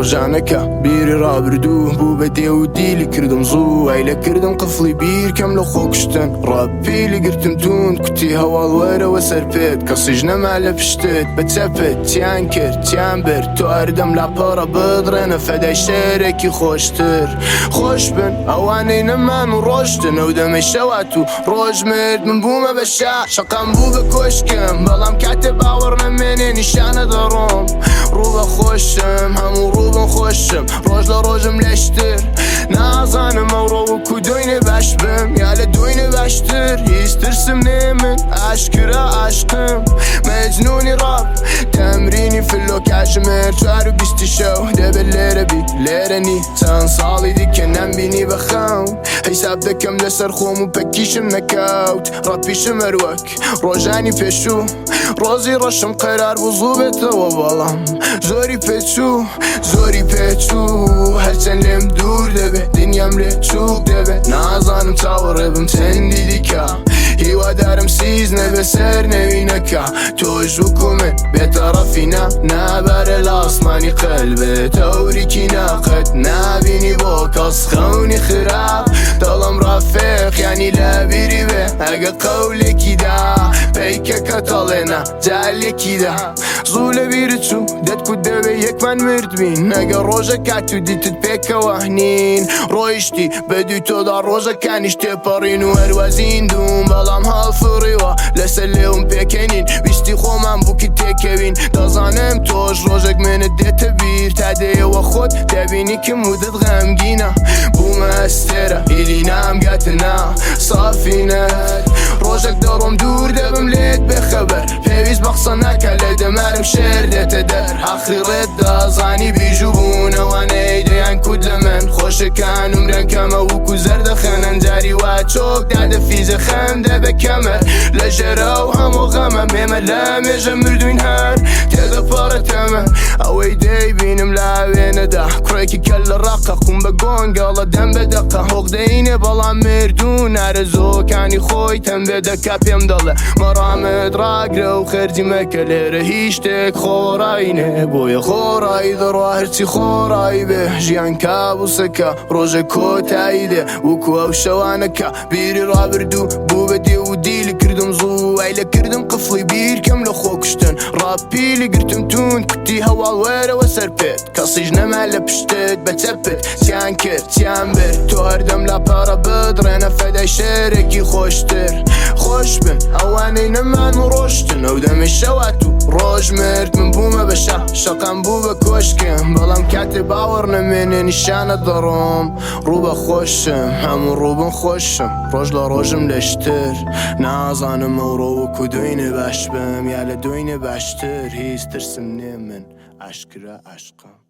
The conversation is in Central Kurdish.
ڕۆژانەکە بیری ڕابردوو بوو بە دێو و دیلی کردم زوو وای لە کردم قفڵی بیر کەم لە خۆکوشتن ڕاپیلی گرتم توند کوتی هەواڵ وەرەوە سەر پێت کەسیش نەما لە پشتت بە چەپت چیان کرد چیان برد تۆ هەردەم لاپەڕە بدڕێنە فەدای شێرێکی خۆشتر خۆش بن ئەوانەی نەمان و ڕۆشتن ئەو دەمەی شەوات و ڕۆژ مرد من بوومە بە شا شەقام بوو بە کۆشکم بەڵام کاتێ باوەڕ نەمێنێ نیشانە دەڕۆم ڕوو بە خۆشم هەموو ڕووبم خۆشم ڕۆژ لە ڕۆژم لەشتر نازانم ئەوڕۆ وەکو دۆینێ باش بم یا لە دۆینێ باشتر هیچ ترسم نێ من ئاشکرا ئاشقم مەجنونی ڕاپ تەمرینی فلۆ کاتژمێر چوار و بیستی شەو دەبێت لێرە بی لێرە نی چەند ساڵی دیکە نەمبینی بە خەون حیساب دەکەم لەسەر خۆم و پەکیشم نەکەوت ڕەپیشم هەروەک ڕۆژانی پێشوو ڕۆزی ڕەشم قەرار بوو زوو بێتەوە بەڵام زۆری پێچوو زۆری پێچوو هەرچەند لێم دوور دەبێ دنیام لێ چووک دەبێ نازانم چاوەڕێ بم چەندی دیکە هیوادارم سیز نەبێ سەر نەوینەکە تۆش وەکو من بێتەڕەفی نا نابارە لە ئاسمانی قەلبت هەوریکی ناقەت نابینی بۆ کەس خەونی خراپ دەڵم ڕافێق یانی لەبیری بێ ئەگە قەولێکی دا پەیکەکە تەڵێنە جالێکی دا زوو لەبیرت چوو دەتکوت دەبێ یەکمان مردبین ئەگە ڕۆژە کات و دیتت پێکەوە نین ڕۆیشتی بەدووی تۆدا ڕۆژەکانیش تێپەڕین و هەروا زیندووم بەڵام هەڵفڕیوە لەسەر لێوم پێکەنین ویستی خۆمان بووکی تێکەوین دەزانم تۆش ڕۆژێک منت دێتە بیر تا دێیەوە خۆت دەبینی کم ودت غەمگینە بوومە ئەستێرە ئیدی نامگاتە نا سافینەت ڕۆژێک دەڕۆم دوور دەبم لێت بێخەبەر پێویست بە قسە ناکا لە دەمارم شێر دێتە دەر ئاخری ڕێت دەزانی بیژوو بوون ئەوانەی دەیان کوت لە من خۆشەکان عومران کەمە وەکو زەردەخەنەن جاری وا چۆک دادەفیزە خەم دەبێ کەمەر لە ژێرە و هەموو غەمە مێمە لە مێژە مردوین هەر تێدەپەڕێ تەمەن ئەوەی دەیبینم لە وێنەدا کوڕێکی کەل لە ڕەقە قوم بە گۆنگەڵە دەم بە دەقە هۆقدەینێ بەڵام مردوو نارەزۆکانی خۆی تەمبێ دەکا پێم دەڵێ مەڕامت ڕاگرە و خەرجی مەکە لێرە هیچ شتێک خۆڕایی نێ بۆیە خۆڕایی دەڕوا هەرچی خۆڕایی بێ ژیان کابوسەکە ڕۆژێک کۆتایی دێ وەکو ئەو شەوانەکە بیری ڕابردوو بوو بە دێو و دیلی کردم زوو وای لە کردم قفڵی بیر کەم لە خۆکوشتن ڕاپیلی گرتم توند کوتی هەواڵ وەرەوە سەر پێت کەسیش نەما لە پشتت بە چەپت چیان کرد چیان برد تۆ هەردەم لاپەڕە بدڕێنە فەدای شێرێکی خۆشتر خۆش بن ئەوانەی نەمان و ڕۆشتن ئەو دەمەی شەوات و ڕۆژ مرد من بوومە بە شا شەقام بوو بە کۆشکم بەڵام کاتێ باوەڕ نەمێنێ نیشانە دەڕۆم ڕوو بە خۆشم هەموو ڕووبم خۆشم ڕۆژ لە ڕۆژم لەشتر نازانم ئەوڕۆ وەکو دوێنێ باش بم یا لە دوێنێ باشتر هیچ ترسم نێ من ئاشکرا ئاشقم.